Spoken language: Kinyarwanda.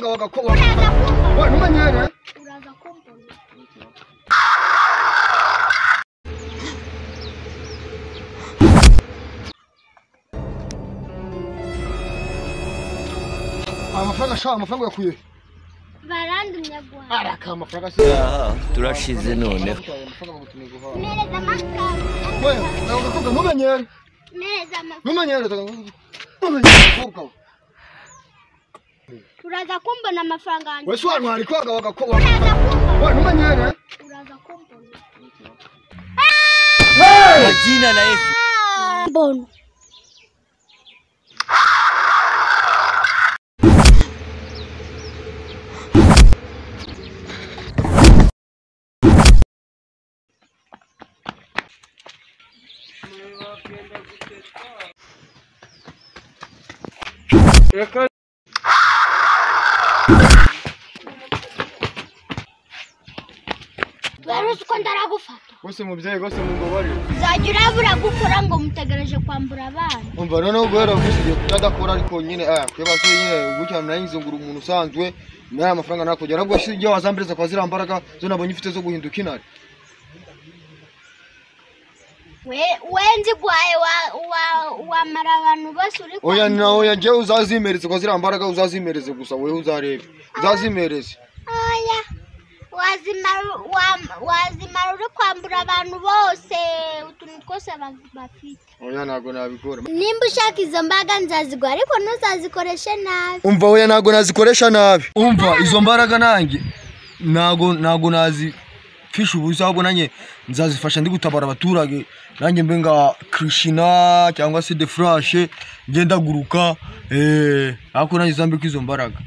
We ntumenyere. Uraza kumbona. Amafaranga sha, amafaranga yakuye. Barandumye guhaha. Araka amafaranga se. Turashize noneho. Mpereza amafaranga. We, nawe gakobwa ntumenyere. Mpereza amafaranga. Ntumenyere ntumenyere gakobwa. Uraza kumbona amafaranga yanjye. We si wantwara ikwaga wagakobwa. Uraza kumbona. We ntumenyere. Uraza kumbona. Kwa jina la Yesu. Mbona. Wari uko ndaragufata. Bose mubyeyi gose mumbabarire. Uzajya urabura gukora ngo mutegereje kwambura abana. Umva noneho guhera gusigiye kudakora ariko nyine kweba se nyine gutya narinze ngura umuntu usanzwe nari amafaranga nakujya nabwo iyo wazambereza kwa ziriya mbaraga zo nabonye ufite zo guhinduka intare. We nziguhaye wamara abantu bose uri Oya na oya njyewe uzazimereze kwa ziriya mbaraga uzazimereze gusa wewe uzarebe uzazimereze. Oya wazimara uri kwambura abantu bose utuntu twose bafite. Oya ntago nabikora. Nimba ushaka izo mbaraga nzaziguha ariko ntuzazikoreshe nabi. Umva oya ntago nazikoresha nabi. Umva izo mbaraga nanjye ntago nazifisha ubusa ahubwo nanjye nzazifasha ndi gutabara abaturage nanjye mbe nka Krishna cyangwa se The Flash ngenda guruka ariko nanjye zambike izo mbaraga.